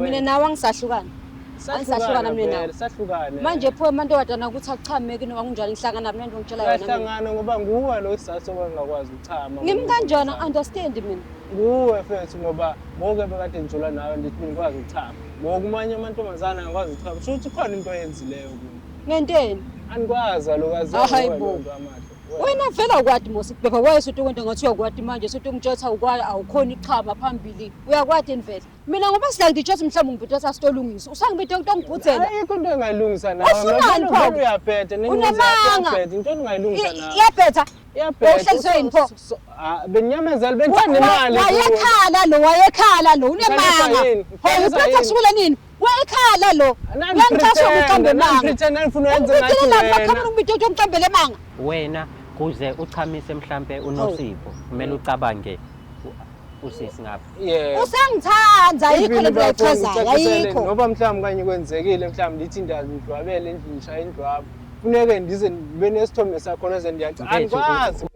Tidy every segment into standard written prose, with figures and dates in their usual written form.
Mina nawe angisahlukani. Angisahlukana mina nawe. Sahlukane. Manje pho amantombazana ukuthi akuchameki noma kunjani ngihlangana mina nto ngitshela yona. mina. Siyahlangana ngoba nguwe lo isizathu sokuba ngingakwazi ukuchama. Ngimi kanjani understand mina. Nguwe mfethu ngoba ngoke bekade ngijula nawe ndithi mina ngikwazi ukuchama. Ngoku kumanye amantombazana angakwazi ukuchama. Kusho ukuthi khona into oyenzileyo kimi. Ngenteni? Andikwazi kaloku Hayi aziwa bo. loo nto amahle. Wena vele awukwati mos bhebha wayesuthi kwento ngathi uyakwati manje suthi ungitshela ukuthi awukwazi awukhona ichama phambili. Uyakwati yini vele? Mina ngoba sila ngitshela ukuthi mhlawumbe ngibhithe sasitolungisa. Usangibithe into ongibhudzela. Ayikho into engayilungisa nawe. Ufunani Ngoba pho? vele uyabheda Unamanga. Uyabheda into engayilungisa nawe. Iyabhetha. Iyabheda. Uhlaliswe yini pho? Benginyamezela bengithanda imali. kuwe. Wayekhala lo, wayekhala lo, Ngikhalisa unemanga. yini? Ho, Ngikhalisa uphetha yini? kusukela nini? Wayekhala lo. Uyangicasha ukuqamba emanga. Nani-pretend nanifuna wenze ngathi Ungibithele lapha wena. khamera ungibithe ukuthi ungiqambele emanga. Wena kuze uchamise mhlampe uNosipho kumele ucabange usisi ngapha. Yeah. Usangithanda ayikho Even lento bafo, ayichazayo, ngicacisele, ayikho. Noba mhlawumbi kanye kwenzekile mhlawumbi ndithi ndiyazidlwabela endlini ndishaya indlwabo. Funeke ndize ndibe nesithombe sakhona ze ndiyaca. Mfethu, Andikwazi.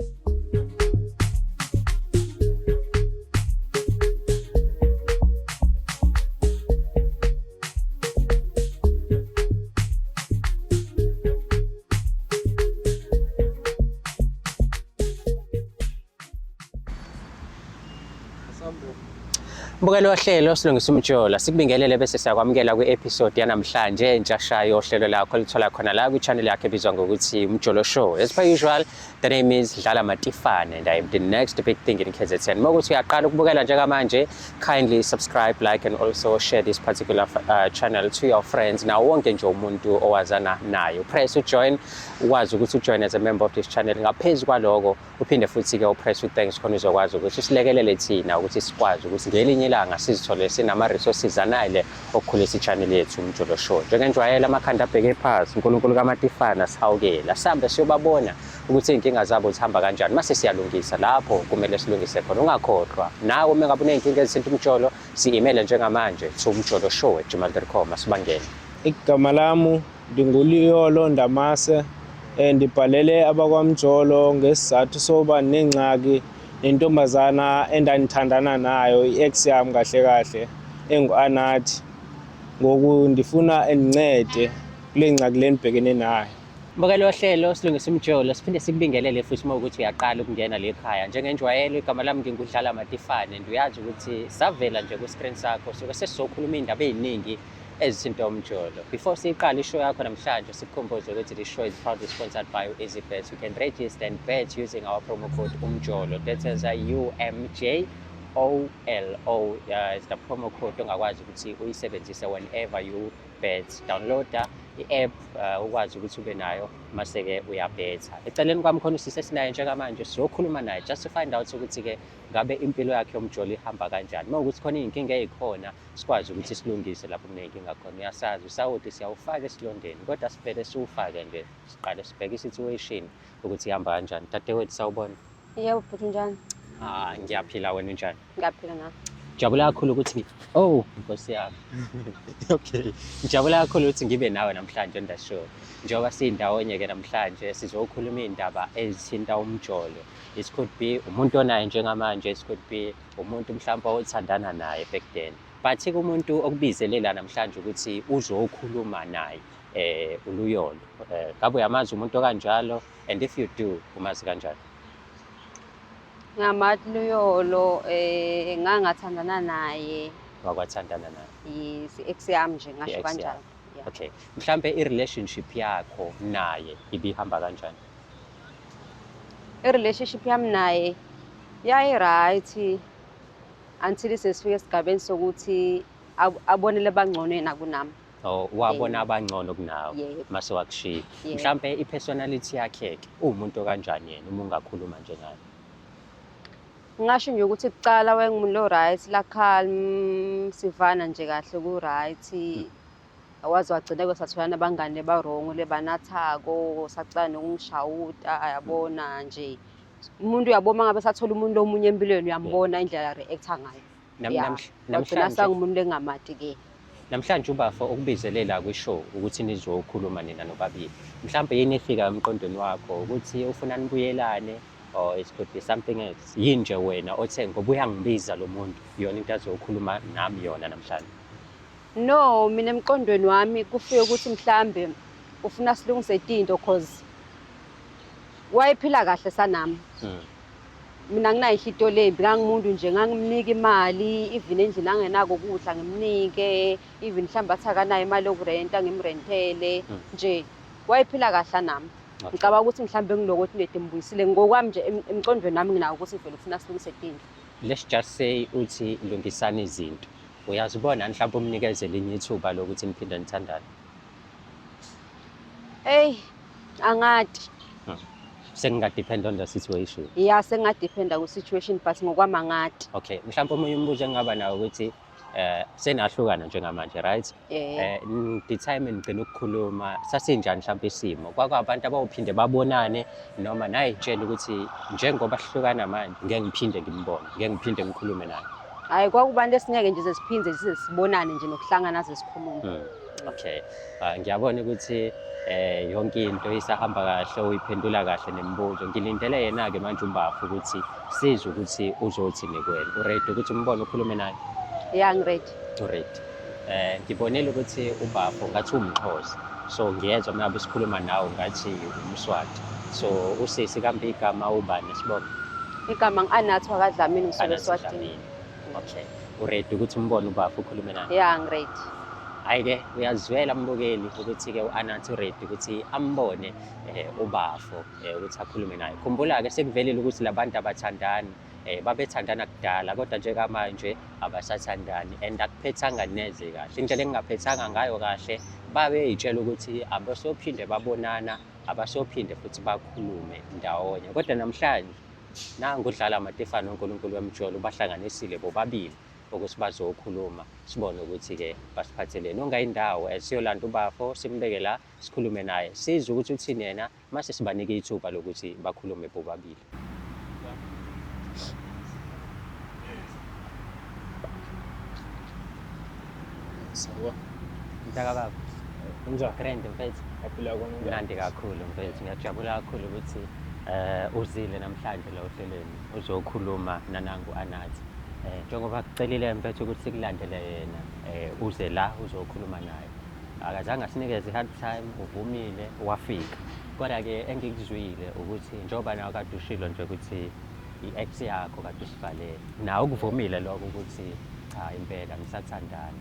Mbukelo wohlelo silungisa umjola sikubingelele bese siyakwamukela kwi-episode yanamhlanje entsha yohlelo lakho olithola khona la kwi-channel yakho ebizwa ngokuthi Umjolo Show. As per usual, the name is Dlala Matifane and I am the next big thing in KZN. Uma kuthi uyaqala ukubukela njengamanje, kindly subscribe, like and also share this particular channel to your friends. Nawo wonke nje umuntu owazana naye. Press ujoin, ukwazi ukuthi ujoin as a member of this channel. Ngaphezu kwaloko uphinde futhi-ke upress u-thanks khona uzokwazi ukuthi usilekelele thina ukuthi sikwazi ukuthi ngelinye ilanga sizithole sinama-resources anele okukhulisa i-channel yethu Umjolo Show. Njengenjwayelo amakhanda abheke phansi, uNkulunkulu kaMatifana sihawukela. Sihambe siyobabona ukuthi iy'nkinga zabo zihamba kanjani. Mase siyalungisa lapho kumele silungise khona. Ungakhohlwa nawe uma ngabe uney'nkinga ezithinta umjolo, si-email njengamanje to umjoloshow@gmail.com. Asibangene. Igama lami ndinguLiyolo Ndamase, ndibhalele abakwaMjolo ngesizathu soba nengxaki nentombazana endandithandana nayo, i-ex yam kahle kahle, enguAnathi. Ngoku ndifuna endincede kule ngxaki le ndibhekene nayo. Mbukelo wohlelo silungisa umjolo siphinde sikubingelele futhi uma ukuthi uyaqala ukungena le khaya. Njengenjwayelo igama lami nginguDlala Matifane and uyazi ukuthi savela nje ku-screen sakho suke sesizokhuluma iy'ndaba ey'ningi ezithinta umjolo. Before siyiqale ishow yakho namhlanje sikukhumbuze ukuthi this show is proudly sponsored by EasyBet. You can register and bet using our promo code UMJOLO. That is a UMJOLO is the promo code ongakwazi ukuthi uyisebenzise whenever you bet. Downloada i-app ukwazi ukuthi ube nayo mase-ke uyabetha. Eceleni kwami khona usisi esinaye njengamanje sizokhuluma naye just to find out ukuthi-ke ngabe impilo yakhe yomjolo ihamba kanjani. Uma ukuthi khona iy'nkinga ey'khona sikwazi ukuthi silungise lapho kuney'nkinga khona. Uyasazi usawoti siyawufaka esilondeni kodwa sivele siwufake nje siqale sibheke i-situation ukuthi ihamba kanjani. Dadewethu sawubona. Yebo bhuti unjani? Ah, ngiyaphila wena unjani? Ngiyaphila nami. Ngijabula kakhulu ukuthi oh Nkosi yami. Okay. Ngijabula kakhulu ukuthi ngibe nawe namhlanje on the show. Njengoba siyindawonye ke namhlanje sizokhuluma iy'ndaba ezithinta umjolo. It could be umuntu onaye njengamanje, it could be umuntu mhlawumbe othandana naye back then. But kumuntu okubizele la namhlanje ukuthi uzokhuluma naye uLuyolo. Ngabe uyamazi umuntu okanjalo and if you do umazi kanjani? Ngamathi Luyolo ngangathandana naye. Wakwathandana naye. Yes, ex yami nje ngasho I-ex kanjalo. yakho. Yeah. Okay. Mhlambe i-relationship yakho naye ibihamba kanjani? I-relationship yami naye yayi right until sesifike esigabeni sokuthi abonele bangcono yena kunami. Oh, wabona abangcono kunawe Yebo. mase wakushiya. Yebo. Mhlambe i-personality yakhe ke uwumuntu kanjani yena uma ungakhuluma nje ngaye? Ngingasho nje ukuthi kuqala wayengumuntu lo right la calm sivana nje kahle ku right. Awazi wagcina ke satholana abangane ba wrong le banathako sacala nokungishawuta yabona nje. Umuntu uyabona ngabe sathola umuntu omunye empilweni uyambona indlela reacta ngayo. Yeah. Wagcina sangumuntu engamati ke. Namhlanje ubafo okubizelela kwishow ukuthi nizokhuluma nina nobabili. Mhlambe yini efika emqondweni wakho ukuthi ufuna nibuyelane or it could be something else. Yini nje wena othe ngoba uyangibiza lo muntu iyona into azokhuluma nami yona namhlanje? No, mina emqondweni wami kufike ukuthi mhlambe ufuna silungise tinto cause wayephila kahle sanami. Mina nginayo inhlito lembi, ngangimuntu nje ngangimnika imali even endlini angenako ukudla ngimnike, even mhlawumbe athi akanayo imali yokurenta ngimrentele nje. Wayephila kahle nami. Ngicabanga ukuthi mhlawumbe ngilokuthi nede mbuyisile ngokwami nje emqondweni wami nginawo ukuthi vele ufuna silungise tinto. Let's just say uthi lungisani izinto. Uyazibona mhlawumbe umnikeze elinye ithuba lokuthi niphinde nithandane? Hey, angati. Sekunga-depend on the situation. Ya, sengadependa ku-situation but ngokwami angati. Okay, mhlawumbe omunye umbuzo engingaba nawo ukuthi senahlukana njengamanje, right? Eh, The time enigcina ukukhuluma sasinjani mhlawumbe isimo? Kwakwabantu abawuphinde babonane noma nayitshela ukuthi njengoba sihlukana manje ngeke ngiphinde ngimbone, ngeke ngiphinde ngikhulume naye. Hhayi, kwakubantu esingeke nje siphinde size sibonane nje nokuhlangana ze sikhulume. Okay. Ngiyabona ukuthi yonke into isahamba kahle, uyiphendula kahle nemibuzo. Ngilindele yena-ke manje uMbafu ukuthi sizwe ukuthi uzothini kuwena. U-ready ukuthi umbone ukhulume naye? Ya, ngi-ready. U-ready. Ngibonile ukuthi uBafo ngathi uwumXhosa. So ngiyezwa uma ngabe sikhuluma nawe ngathi umSwati. So usisi kambe igama ubani sibonge? Igama ngi-Anathi wakaDlamini, ngisuka Anathi eSwatini. Dlamini. Okay. U-ready ukuthi umbone uBafo ukhulume naye? Ya, ngi-ready. Hhayi-ke uyazwela mbukeli ukuthi-ke u-Anathi u-ready ukuthi ambone uBafo ukuthi akhulume naye. Khumbula-ke sekuvelile ukuthi labantu abathandani, babethandana kudala kodwa njengamanje abasathandani and akuphethanga neze kahle. Indlela engingaphethanga ngayo kahle babey'tshela ukuthi abasophinde babonana, abasophinde futhi bakhulume ndawonye. Kodwa namhlanje nangu uDlala Matifane uNkulunkulu wemjolo ubahlanganisile bobabili ukuthi bazokhuluma, sibone ukuthi-ke basiphatheleni. Ungayindawo siyolanda uBafo simbeke la sikhulume naye, sizwe ukuthi uthini yena mase sibanike ithuba lokuthi bakhulume bobabili. Sawa. Mntaka baba. Kunjani? Grand mfethu. Aphila kona njani? Mnandi kakhulu mfethu. Ngiyajabula kakhulu ukuthi uzile namhlanje la ohlelweni uzokhuluma nanangu Anathi. Njengoba kucelile mfethu ukuthi sikulandele yena, uze la uzokhuluma naye. Akazange asinikeze i-hard time, uvumile wafika. Kodwa-ke engikuzwile ukuthi njengoba nawe kade ushilo nje ukuthi i-ex yakho kade usivalele, nawe ukuvumile lokho ukuthi cha impela nisathandana.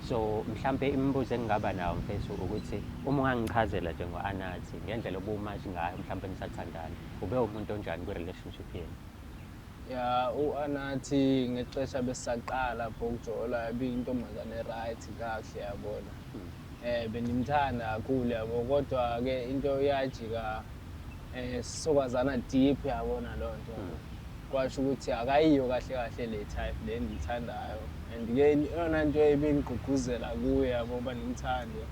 So mhlampe imibuzo engingaba nawo mfethu ukuthi uma ungangichazela nje ngo-Anathi ngendlela obumazi ngayo mhlampe nisathandana, ube umuntu onjani kwi-relationship yenu? Ya, u-Anathi ngexesha besisaqala lapho ukujola ibiyintombazane e-right kahle yabona. Bendimthanda kakhulu yabo, kodwa-ke into yajika sisokwazana deep yabona loo nto. Kwasho ukuthi akayiyo kahle kahle le type le endiyithandayo. And-ke eyona nto ebingigqugquzela kuye yabo uba ngimthande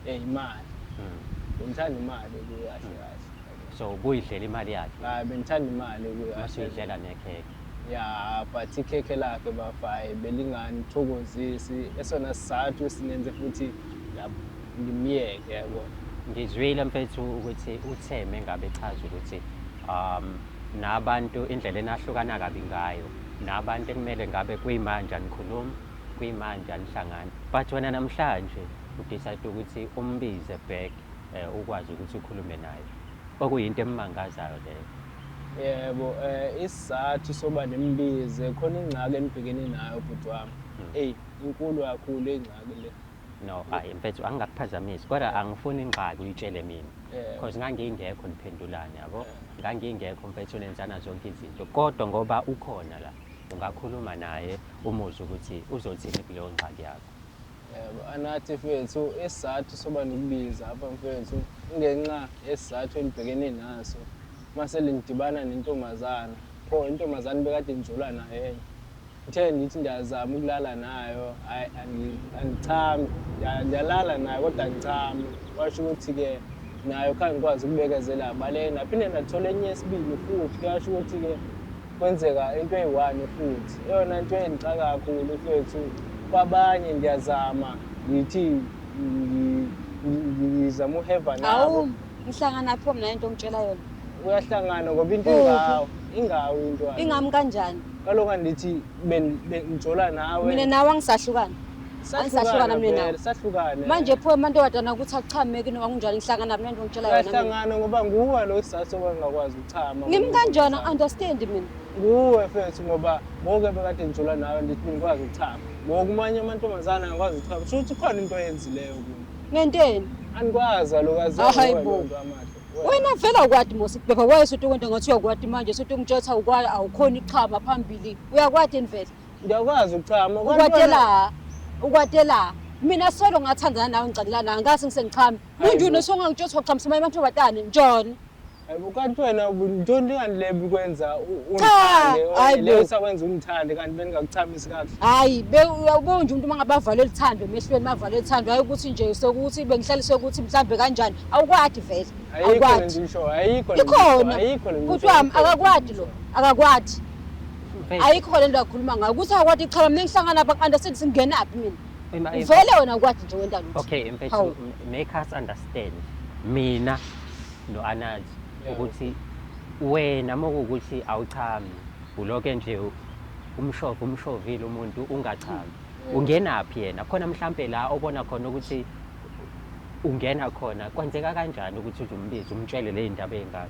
imali. Bengithanda imali kuye kahle kahle. So ubuyidlela imali yakhe? Hayi, bengithanda imali kuye kahle. Masuyidlela nekhekhe. Ya, but ikhekhe lakhe bafayi belingangithokozisi, esona sizathu esinenze futhi ngimyeke yabo. Ngizwile mfethu ukuthi uTheme engabe echaza ukuthi nabantu indlela enahlukana kabi ngayo, nabantu ekumele ngabe kuyimanje anikhulumi, kuyimanje anihlangani. But wena namhlanje u-decide ukuthi umbize back, ukwazi ukuthi ukhulume naye. Okuyinto emangazayo leyo. Yebo, isizathu soba nembize khona ingxaki enibhekene nayo bhuti wami. Eyi, inkulu kakhulu ingxaki le. No, hayi mfethu angingakuphazamisi kodwa angifuni ingxaki uyitshele mina. Because ngangingekho niphendulane yabo. Ngangingekho mfethu nenzana zonke izinto. Kodwa ngoba ukhona la ungakhuluma naye umuzwe ukuthi uzothini kuleyo ngxaki yakho. Yebo, Anathi mfethu, isizathu soba nokubiza apha mfethu ingenxa yesizathu enibhekene naso. Mase nidibana nentombazana, pho intombazane bekade nijula nayo enye. Ngithe ngithi ndiyazama ukulala nayo, hhayi angichami, ndiyalala nayo kodwa angichami. Kwasho ukuthi-ke nayo khange ngikwazi ukubekezela baleka. Naphinde ndathola enye yesibili futhi, kuyasho ukuthi-ke kwenzeka into eyi-one futhi. Eyona nto engixaka kakhulu mfethu, kwabanye ndiyazama ngithi ngizama uheva nabo. Awu, ngihlangana pho mina into ongitshela yona. Uyahlangana ngoba into Kuphi? ingawo, ingawo into yakho. Ingami kanjani? Kaloku andithi bengijola nawe. Mina nawe angisahlukani. Angisahlukana mina nawe. Vele, sahlukana. Manje pho amantombazana ukuthi akuchameki noma kunjani ngihlangana mina nto ngitshela yona mina. Sahlangana ngoba nguwe lo isizathu sokuba ngingakwazi ukuchama. Ngimi kanjani understand mina. Nguwe mfethu ngoba ngoke bekade ngijula nawe ndithi ngikwazi ukuchama. Ngoku kumanye amantombazana angakwazi ukuchama. Kusho ukuthi khona into oyenzileyo kimi. Ngenteni? Andikwazi kaloku Hayi aziwa bo. loo nto amahle. Wena vele awukwati mos bheka wayesuthi kwento ngathi uyakwati manje suthi ungitshela ukuthi awukwazi awukhoni ukuchama phambili. Uyakwati yini vele? Ngiyakwazi ukuchama. Ukwatela. Ukwatela. Mina solo ngathandana nawe ngicalelana nawe ngase ngisengichama. Manje unesongangitshela ukuthi wachamisa amanye amantombazane njani? Hayibo kanti wena ntoni kanti le bikwenza Cha, ungithande hayi leyo bo. isakwenza ungithande kanti bendingakuchamisi kakuhle. Hayi, uyabona nje umuntu uma ngabe avalwe lithando emehlweni mavale lithando hayi ukuthi nje sekuthi bengihlaliswe ukuthi mhlambe kanjani awukwati vele Ayikho le awukwati nto uyishoyo, ayikho le nto uyishoyo, ikhona ayikho le nto bhuti uyishoyo, wami ayikho le nto akakwati lo uyishoyo. akakwati Mfethu, ayikho le nto akhuluma ngayo ukuthi akwati ichama mina ngihlangana lapha ku-understand singenaphi mina vele wena awukwati nje wenta lutho Okay, mfethu, Hawu. make us understand. Mina no-Anathi Yeah. ukuthi wena uma kuwukuthi awuchami uloke nje umshova umshovile umuntu ungachami. Ungenaphi yena? Khona mhlampe la obona khona ukuthi ungena khona kwenzeka kanjani ukuthi uze umbize umtshele le ndaba ey'ngaka?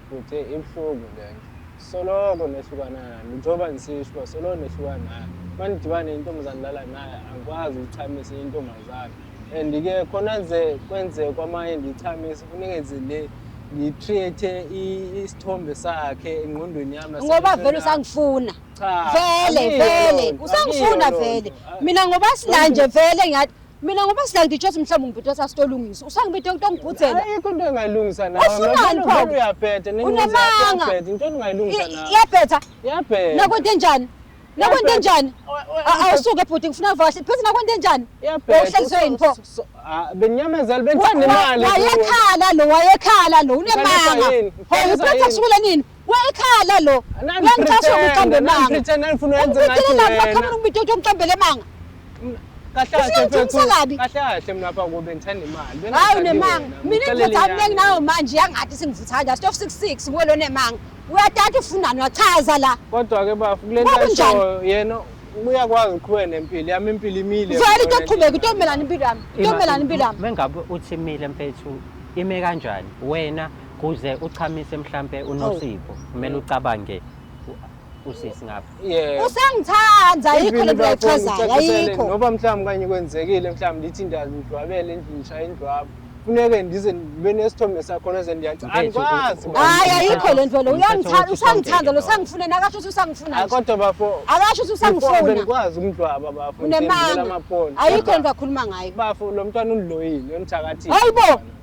Futhi ibuhlungu le nto. Soloko nehlukana nayo njengoba ngisisho uba soloko nehlukana nayo. Uma nidibane nentombazane nilala nayo angikwazi ukuchamisa intombazane. And-ke khona nze kwenzeka kwamanye ndiyichamise funeke nze le ngi-create isithombe sakhe engqondweni yami ngoba vele nasemehlweni ami. usangifuna Cha, vele akuyiyo vele loo nto, usangifuna akuyiyo loo vele nto. mina ngoba sila nje vele ngiyathi mina ngoba sila ngitsho ukuthi mhlawumbe ngibhithe sasitolungisa usangibhithe into ongibhudzela Ayikho into engayilungisa nawe. Ufunani Vele pho? uyabheda, Unamanga. uyabheda, into engayilungisa nawe. iyabhetha Iyabheda. nakwento enjani nakwento Iyabheda. enjani Awusuke bhuti ngifuna vahle pheze nakwento enjani Iyabheda. Wawuhlaliswe yini pho? Benginyamezela bengithanda imali. Wayekhala lo wayekhala lo unemanga Ngifana yini? hawu Ngifana uphethe yini? kusukela nini wayekhala lo uyangicasha ukuqamba emanga Pretend nifuna wenze ngathi ungibitelelani wena. bakhamela ungibite ukuthi ungicambele emanga Kahle kahle Ufuna mfethu. ngithumisa kabi? Kahle kahle mina lapha kube ngithanda imali. hayi Bengingathandi unemanga wena. mina Ngikucelela indvodza yami inyanga. lenginayo manje yangathi singivutha kanje stof 66 nguwe lo nemanga uyatata ufunani uyachaza la Kodwa ke bafu kule nto Kwakunjani? ayishoyo yena uyakwazi ukuqhubeka nempilo yami impilo imile. vele into yokuqhubeka itomelana impilo yami itomelana impilo yami Mengabe uthi imile mfethu ime kanjani wena kuze uchamise mhlampe uNosipho kumele ucabange usisi ngapha. Yebo. Usangithanda ayikho lento ayichazayo ayikho. Noba mhlawumbe kanye kwenzekile mhlawumbe ndithi ndiyazidlwabela endlini ngishaya indlwabo. Funeke ndize ndibe nesithombe sakhona ze ndiyaca. Mfethu, Andikwazi. Hayi ayikho lento lo Umthetho uyangithanda wokuthi usangithanda lo sonke-ke usangifuna nakasho ukuthi usangifuna Hayi nje. kodwa bafo. Akasho ukuthi usangifuna. Bengikwazi ukundlwaba bafo. Unemanga. Amaphondo. Ayikho lento akhuluma ngayo. Bafo lo mntwana undiloyile, undithakathile. Hayibo,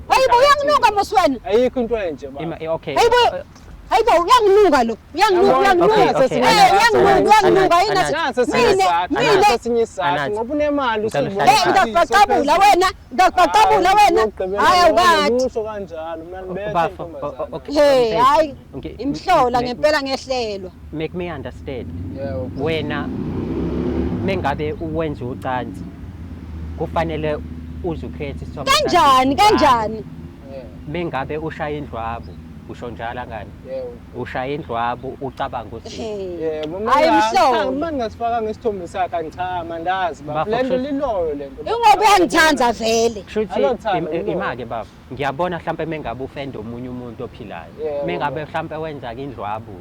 hayibo uyanginuka mos wena. Ayikho into enje bafo. Okay. Hayibo. Hayibo uyanginuka lo. Uyanginuka Yabona, uyanginuka. Okay, okay. Eh uyanginuka uyanginuka Anathi, yini Nasi esinye Mina isizathu, mina nasi esinye isizathu Anathi. ngoba unemali Ngicela usuyibona uhlale Hey phansi. ngiyaqaqabula wena, ngiyaqaqabula wena. Hayi awukade. Usho kanjalo, mina ngibethe Bafo, intombazana. okay. Hey hayi Okay, imhlola ngempela ngehlelwa. Make me understand. Yebo. Wena mengabe uwenza ucansi kufanele uze ukhethe isithombe sakhe. Kanjani kanjani? Yebo. Mengabe ushaya indlwabu usho njalo angani Yebo. ushaya indlwabu ucabanga usisi. Hey. Yebo, Hayi imhlola. Mina ngingasifaka ngesithombe sakhe angichama andazi bafo. Bafo, Le nto kusho- liloyo le nto. Ingoba uyangithanda vele. Kusho ukuthi Alothando, uloyo. ima-ke baba ngiyabona mhlampe mengabe ufenda omunye umuntu ophilayo Yebo. mengabe mhlampe wenza-ke indlwabu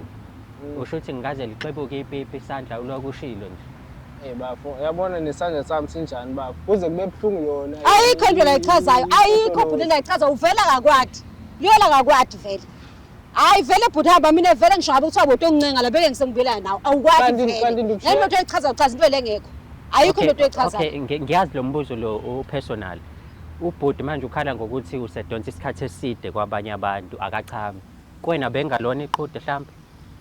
usho ukuthi ngingaze lixebuke ipipi isandla ulokhu ushilo nje. Eh bafo, uyabona nesandla sami sinjani bafo. Kuze kube buhlungu yona. Ayikho into la ichazayo, ayikho bhuti la ichazayo uvela kakwadi. Liyela kakwadi vele. Hayi vele bhuti hamba mina vele ngisho ngabe kuthiwa bhuti ongincenga la beke ngisengibuyela nawe. Awukwadi Kanti- vele. kanti Le nto oyichazayo uchaza into lengekho. Ayikho Okay, into oyichazayo. okay, ngiyazi lo mbuzo lo upersonal. Ubhuti manje ukhala ngokuthi usedonsa isikhathi eside kwabanye abantu akachami. Kuwena bengalona iqhude mhlampe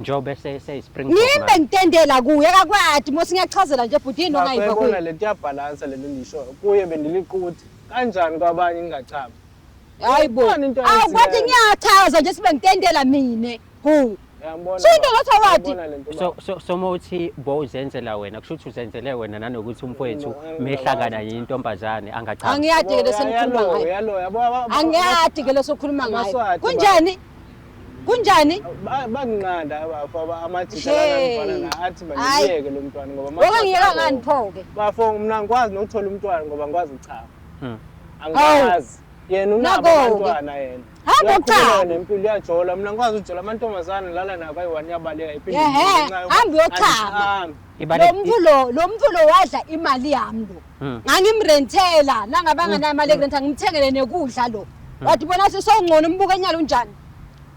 njengoba seyi-springbok Ngimbe manje. ngitendela kuye akakwadi mos ngiyachazela nje bhuti yini ongayiva Bafo, uyabona kuye. le nto iyabhalansa le nto ndiyishoyo. Kuye bendiliquthe. Kanjani kwabanye ngingachami? Hayi bo. Ikhona into Awukwadi ayenzileyo. ngiyachaza nje sibe ngitendela mina. Hu. Uyangibona? So into ngathi awadi. Uyabona le nto So bafo? so so mawuthi bowuzenzela wena kusho ukuthi uzenzele wena nanokuthi umfowethu No, mehlangana yintombazane angachami. Angiyadi ke Yabo, lesokhuluma yaloya, ngayo. yaloya, yabo, Angiyadi ke lesokhuluma ngayo. Amaswati, Kunjani? Kunjani? Banginqanda abafo amajita Hey. lana na athi Hayi. bangiyeke lo mntwana ngoba Wonke ngiyeka ngani pho-ke? Bafo mina ngikwazi nokuthola umntwana ngoba ngikwazi ukuchama. Hawu. Angikwazi. Yena unabo Nako-ke. abantwana yena. Hamba Uyaqhubeka uchame. nempilo uyajola. Mina ngikwazi ukujola amantombazane lala nabo ayi-one iyabaleka iphinde Ehhe, ibuye ngenxa yokuba hamba uyochama. angichami. Lo mntu lo, lo mntu lo wadla imali yami lo. Ngangimrentela, nangabe anganayo imali yokurenta ngimthengele nekudla lo. Wathi bona sesongcono umbuka enyalo unjani?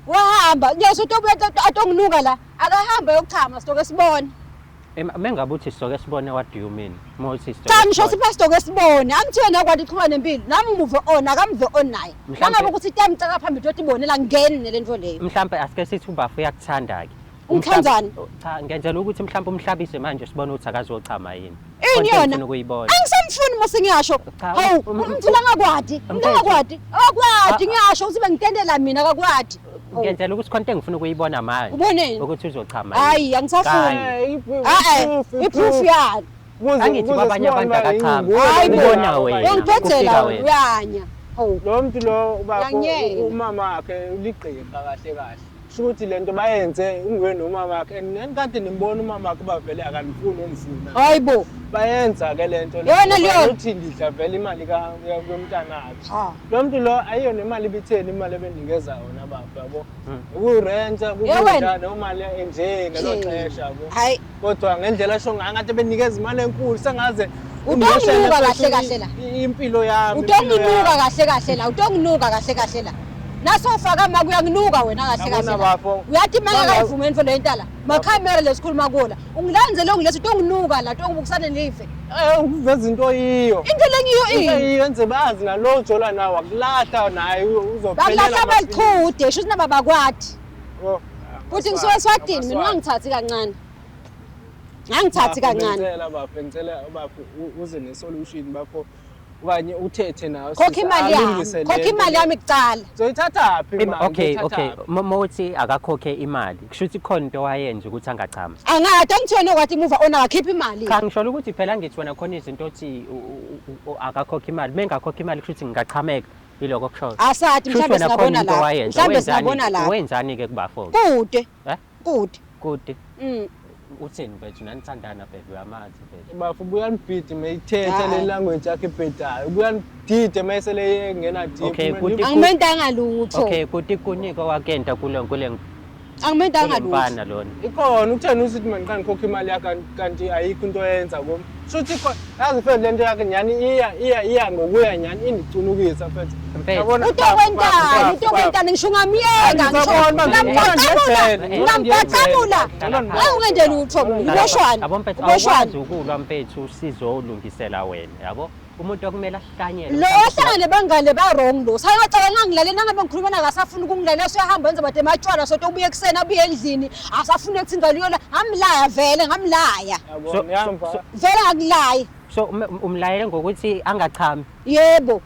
Wahamba, nje utobuya atonginuka la. Akahambe ayokuchama sitoke sibone. Mengabe uthi sizoke sibone, what do you mean? Uma uthi sizoke Cha ngisho sibone. sipha sitoke sibone. Angithi wena kwathi ichuma nempilo. Nami umuve on, akamve on naye. Nangabe ukuthi tiyamcaka phambili uthi ibonela ngeni nalento leyo. Mhlampe asike sithi ubafu uyakuthanda-ke. Ungithandzani? Cha, ngenzela ukuthi mhlampe umhlabise manje sibone ukuthi akazochama yini. Ini Khona yona? engifuna ukuyibona. Angisamfuni mose ngiyasho. Cha, Hawu, umuntu angakwadi, umuntu angakwadi. Akakwadi ngiyasho ukuthi bengitendela mina akakwadi. Hawu, Ngenzela ukuthi khona into engifuna ukuyibona manje. Uboneni? Ukuthi uzochama yini. Hayi, angisafuni. Kanye. Ah eh, i-proof yani. Angithi kwabanye abantu akachami. Hayi bo. Ubona wena. Ungiphathela Kufika wena. uyanya. Hawu. Lo muntu lo ubaba Uyanyela. umama wakhe uligqirha kahle kahle. Kusho ukuthi lento bayenze unguye nomama wakhe and nani kade nimbona umama wakhe bavele akanifuni ongifuna. Hayi bo. Bayenza ke lento Yona leyo. Uthi ngidla vele imali ka yomntanakhe. Ha. Lo muntu lo ayiyo nemali ibitheni imali ebenikeza yona baba yabo. Ukurenta Ye kukudla wena. noma nje ngelo xesha yabo. Hayi. Kodwa ngendlela asho ngayo ngathi benikeza imali enkulu sengaze Utonginuka kahle kahle la. Impilo yami. Utonginuka kahle kahle la, utonginuka kahle kahle la. Nasofaka ma kuyanginuka wena kahle Yabona kahle. la. bafo. Uyathi manje Banga- akayivumi into le ntala. Makhamera lesikhuluma kuwo la. Ungilandzele ungilethe utonginuka la, utongibukisana live. Uveza into oyiyo. Into lengiyo Into ini? eyiyo enze bazi nalo jola nawo akulahla naye uzophelela. Bakulahla balichude, sho ukuthi naba bakwadi. Oh, Futhi ngisuke eSwatini mina ungangithathi kancane. Ngangithathi kancane. Ngicela bafo, ngicela bafo uze ne-solution bafo okanye uthethe nawe. Khokha imali yami. Khokha imali yami kuqala. Uzoyithatha phi imali? Okay, Uzoyithatha okay. phi? Mawuthi akakhokhe imali. Kusho ukuthi khona into wayenza ukuthi angachama. Angadi angithiwe nokwathi muva ona akakhipha imali. Cha ngisho ukuthi phela ngithi wena khona izinto othi akakhokhe imali. Mengakhokha imali kusho ukuthi ngingachameka yiloko okushoyo. Asadi Kusho ukuthi mhlambe wena khona singabona into lapho. wayenza. Mhlambe Wenzani- singabona lapho. Wenzani-ke kubafo? Kude. Eh? Kude. Kude. Uthini mfethu nanithandana phela uyamazi phela. Bafo ubuyanibhidi mayithetha le Hayi. language yakhe ibhedayo. Ubuyanidide mayesele engena deep. Okay, Mina kuti- Angimentanga lutho. Okay, kuti kunike wakenta kule kule Angimentanga kule lutho. mfana lona. Ikhona utheni usithi mina ngiqale ngikhokhe imali yakhe kanti ayikho into oyenza kum. Shuthi ikhona yazi mfethu lento yakhe nyhani iya iya iya ngokuya nyhani indicunukisa mfethu. Mfethu. Yabona, Utokwentani, bafo, utokwentani ngisho ungamyeka ngisho. Angizabona uba Ngambhacabula, ngiyenzele, ngambhacabula. ngiyenzele. Hayi ungenze lutho, uboshwane. Yabo mfethu Uboshwane. awukwazi ukulwa mfethu sizolungisela wena, yabo? Umuntu okumele ahlanyele. Lo ohlangane bangane ba wrong lo. Sayacabanga ngangilalela nangabe ngikhuluma naye akasafuni ukungilalela usuyahamba wenza bade matshwala soto ubuye ekuseni abuye endlini asafuni ukuthi ngaliyola ngamlaya vele ngamlaya. Yabo, ngiyamva. Vele ngakulaya. So umlayele ngokuthi angachami. Yebo.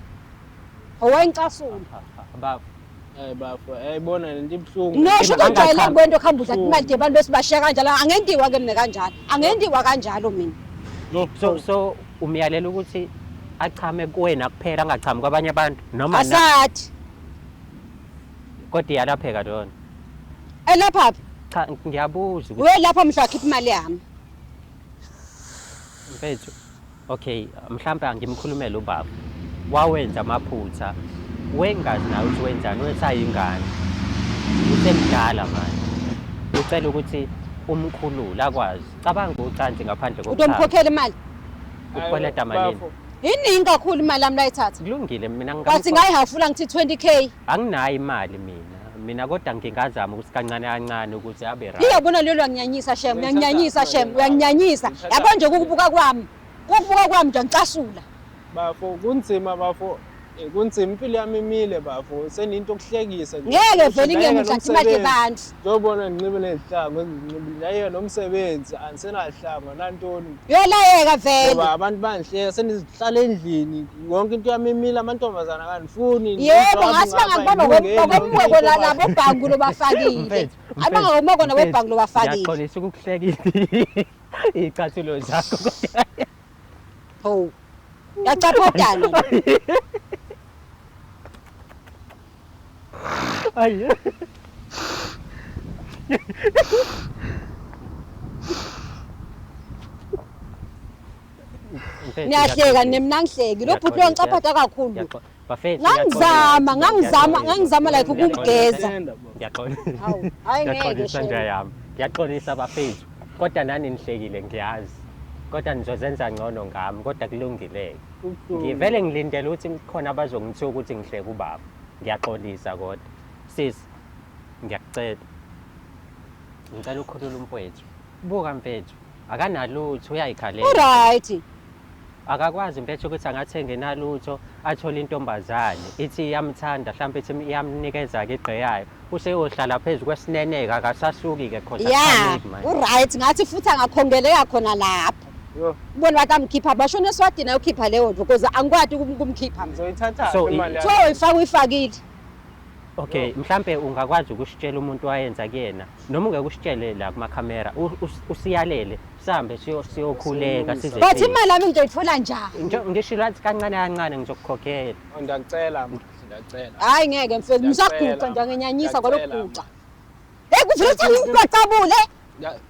Owayengicasula. Bafo. Eh bafo, yayibona lento ibuhlungu. No, sho Angachami. ujwayele kwento okuhamba udla imali yabantu bese bashiya kanjalo. Angentiwa ke mina kanjalo. Angentiwa kanjalo mina. So umyalela ukuthi achame kuwena kuphela angachami kwabanye abantu noma na Asathi. kodwa iyalapheka lona. Elapha phi? Cha ngiyabuza ukuthi Uyolapha mhla akhipha imali yami. mfethu okay mhlambe angimkhulumele ubaba. Wawenza amaphutha. Wengazi nawe ukuthi wenzani wesayingane. Usemdala manje. Ucela ukuthi umkhulule akwazi. Cabanga ucansi ngaphandle kokuchama. Utomkhokhela imali. Ukweleta malini? Bafo, Iningi kakhulu imali yami layithatha. Kulungile mina Bathi ngayihafula ngithi 20K. Anginayo imali mina. Mina kodwa ngingazama ukuthi kancane kancane ukuthi abe right. Iyabona lelo uyanginyanyisa shem, uyanginyanyisa shem, uyanginyanyisa. Yabo nje ukubuka kwami. Ukubuka kwami nje ngicasula. Bafo kunzima bafo. Kunzima impilo yami imile bafo. Seninto okuhlekisa nje. Ngeke vele Ngeke ingeke ngithathe imali nomsebenzi. yabantu. Ngiyobona nginxibe lezihlangu enginxibile. Naye nomsebenzi angisenahlangu nantoni. Uyolayeka vele. Ngoba abantu bangihleka senizihlala endlini yonke into yami imile amantombazana akandifuni. Yebo ngathi bangakubamba ngokumweko labo bhangu lobafakile. Mfethu, Abangakumoko nabo mfethu, bhangu lobafakile. Ngiyaxolisa ukukuhleka iy'cathulo zakho kodwa Ho. Yacaphotana. Ayi. Mfethu, Niyahleka ngiyaxolisa. nemna ngihleki. Lo bhuti lo Ngiyaxolisa. ngicaphatha kakhulu. Bafethu, Ngangizama, ngangizama, ngiyaxolisa. ngangizama like ukugeza. Ngiyanda, baba. Ngiyaxolisa. Hawu, hayi ngeke Ngiyaxolisa nje shame. yami. Ngiyaxolisa bafethu. Kodwa nani nihlekile ngiyazi. Kodwa nizozenza ngcono ngami, kodwa kulungile. Kubuhlungu. Ngivele ngilindele ukuthi khona abazongithuka ukuthi ngihleke ubaba. Ngiyaxolisa kodwa. Sis, ngiyakucela. Ngicela ukhulule umfowethu. Buka mfethu, akanalutho uyayikhalela. Uright. Akakwazi mfethu ukuthi angathenga enalutho athole intombazane ithi iyamthanda mhlawumbe ithi iyamnikeza-ke igqe yayo useyohlala phezu kwesineneka akasasuki-ke cause Ya, akufaneki manje. uright ngathi futhi angakhongeleka khona lapho. Yo, Ubona bathi amkhipha bashona eSwatini ayokhipha leyo nto because angikwati ukumkhipha mina. ngizoyithatha So, imali So uyifaka uyifakile. Okay, mhlampe ungakwazi ukusitshela umuntu wayenza kuyena noma ungeke usitshele la kumakhamera usiyalele sihambe siyokhuleka size But imali yami ngizoyithola njani? Ngisho lathi kancane kancane ngizokukhokhela. Oh, ndiyacela ma, ndiyacela. Hayi ngeke mfethu, Ngiyacela, ngisaguqa nje ngenyanyisa ngiyacela, kwalokuguqa. Hey kuvele ukuthi ngicabule.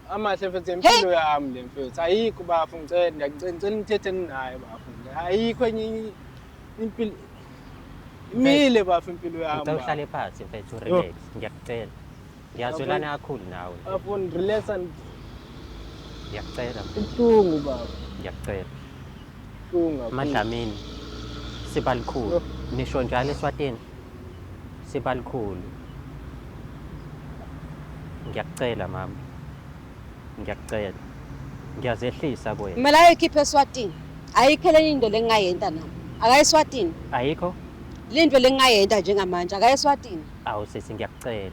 Amahle mfethu impilo yami le mfethu ayikho bafo ngicela ngiyacela ngicela nithethe ninaye bafo ayikho enye impilo imile bafo impilo yami Ngicela bafo. uhlale phansi mfethu relax ngiyakucela. Ngiyazwelana kakhulu nawe. Bafo relax and Ngiyakucela mfethu, kubuhlungu bafo ngiyakucela. kubuhlungu kakhulu. Madlamini sibalikhulu nisho njalo eSwatini sibalikhulu. Ngiyakucela mama. Ngiyakucela. Ngiyazehlisa kuwena. Kumele ayoyikhipha eSwatini. Ayikho lenye into lengingayenta nami. Akaye eSwatini. Ayikho? Lento lengingayenta njengamanje akaye eSwatini. Awu sisi ngiyakucela.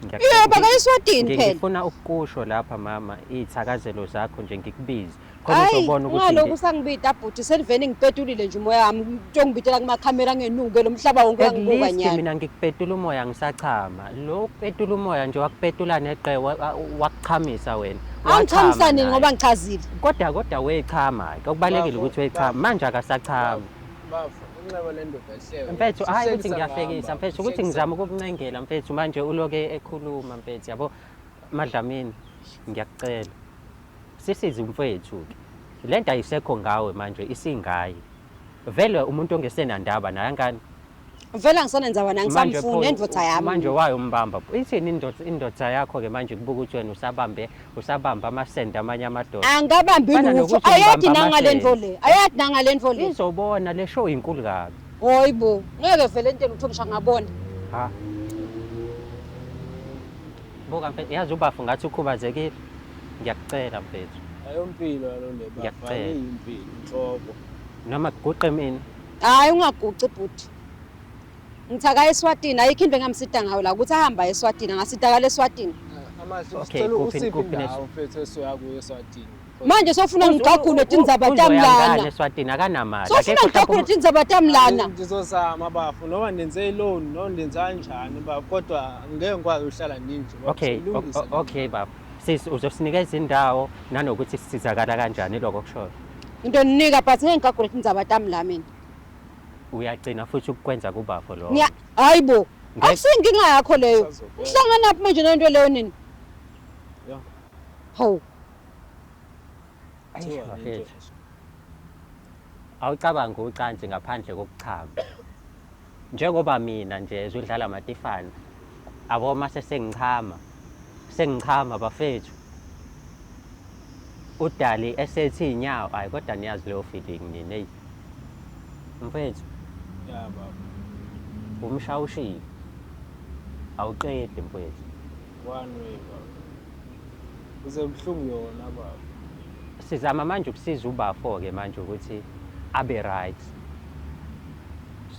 Yebo akaye eSwatini phela. Ngifuna ukukusho lapha mama iy'thakazelo zakho nje ngikubize. Khona Hayi, uzobona ukuthi ngalokhu usangibida bhuti selivele ngipetulile nje umoya wami ngibidela kumakhamera ngenuke lo mhlaba wonke At uyangibuka least nyalo. mina ngikupetula umoya ngisachama. Lo kupetula umoya nje wakupetula neqe wakuchamisa wena. Wachama Angichamisa nini naye. ngoba ngichazile. Kodwa wechama ke kubalekile Bafo, ukuthi wechama bafo. manje akasachama. Bafo inxeba lendoda lihleke. Mfethu hayi ukuthi Sihlekisa ngiyahlekisa ngami, mfethu bafo, ukuthi sihlekisa ngizama ukukuncengela mfethu manje uloke ekhuluma mfethu yabo Madlamini ngiyakucela. Sisize umfethu ke. Lento ayisekho ngawe manje isingaye. Vele umuntu ongesenandaba naye angani Vele angisanenza wena Manje angisamfuni pho, nendoda yami. Manje wayo umbamba. Ithini indoda yakho ke manje kubuka ukuthi wena usabamba amasende amanye amadoda. Angikabambi Fana lutho. nokuthi Ayadi umbamba nangale nto amasende. le. Ayadi nangale nto le. Izobona le show inkulu kabi. Hayibo, ngeke vele into lutho ngisho ngabona. Ha. Buka mfethu, yazi ubafu ngathi ukhubazekile. Ngiyakucela mfethu. Ayompilo yalo le bafo Ngiyacela. ayiyimpilo inhlobo. Noma kuguqe mina. Hayi ungaguqi bhuti. Ngithi akaye eSwatini ayikho into engamsida ngayo la ukuthi ahambe aye eSwatini angasidakala eSwatini. Amahle Okay, sicela kuphi- usiphi kuphi indawo mfethu esoya kuyo eSwatini. Manje sofuna ngigqagule tindzaba tami Uzoya ngani lana. eSwatini akanamali. Sofuna Akekho ngigqagule mhlawumbe tindzaba tami lana. Ngizozama bafo noma ndenze i-loan noma ndenze kanjani bafo kodwa ngeke ngikwazi ukuhlala ninje bafo. Okay, Silungise le okay baba. Sisi uzosinikeza indawo nanokuthi sisizakala kanjani lokho kushoyo. Into ninika but ngeke ngigqagule tindzaba tami la mina. Uyagcina futhi ukukwenza kubafo lokho. Ngiya hayibo. Ngeke- Akusinkinga yakho leyo. Usazobona. Uhlanganaphi manje nento leyo nini? Ya. Hawu. Ayi, Kuthiwa le bafethu. nto. Awucabangi ucansi ngaphandle kokuchama. Njengoba mina nje ezudlala matifana. Abo mase sengichama. Sengichama bafethu. Udali esethi inyawo, hayi kodwa niyazi leyo feeling nini hey. Mfethu, Ya bafo. umshawushile. Awuqedi mfethu. One way bafo. Kuze buhlungu yona bafo. Sizama manje ukusiza ubafo ke manje ukuthi abe right.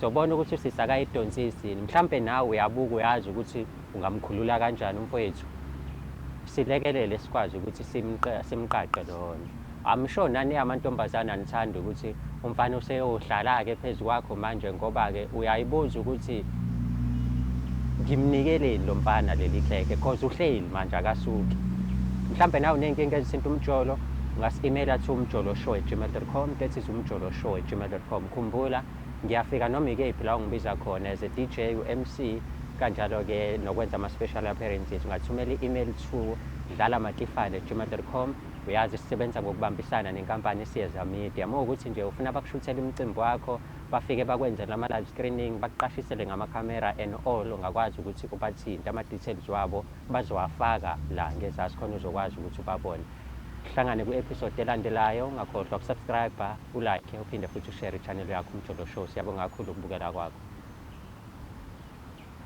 Sobona ukuthi usisi akayidonsisi yini. Mhlampe nawe uyabuka uyazi ukuthi ungamkhulula kanjani umfowethu. Silekelele sikwazi ukuthi simqaqe lona. I'm sure nani amantombazana anithanda ukuthi umfana useyohlala ke phezu kwakho manje ngoba ke uyayibuza ukuthi ngimnikeleni lo mfana leli khekhe cause uhleli manje akasuki. Mhlampe nawe uney'nkinga ezithinta umjolo ungasi-emaila to umjoloshow@gmail.com, that is umjoloshow@gmail.com. Khumbula ngiyafika noma ikephi la ungibiza khona as a DJ, u-MC, Kanjalo-ke nokwenza ama-special appearances, ungathumela i-email to dlalamatifane@gmail.com. Uyazi sisebenza ngokubambisana nenkampani Siyeza Media. Uma ukuthi nje ufuna bakushuthele umcimbi wakho, bafike bakwenzele ama-live screening, bakuqashisele ngamakhamera and all, ungakwazi ukuthi ubathinte. Ama-details wabo bazowafaka la ngezasi khona uzokwazi ukuthi ubabone. Sihlangane kwi-episode elandelayo. Ungakhohlwa ukusubscribe, ulike, uphinde futhi ushare i-channel yakho, Umjolo Show. Siyabonga kakhulu ukubukela kwakho.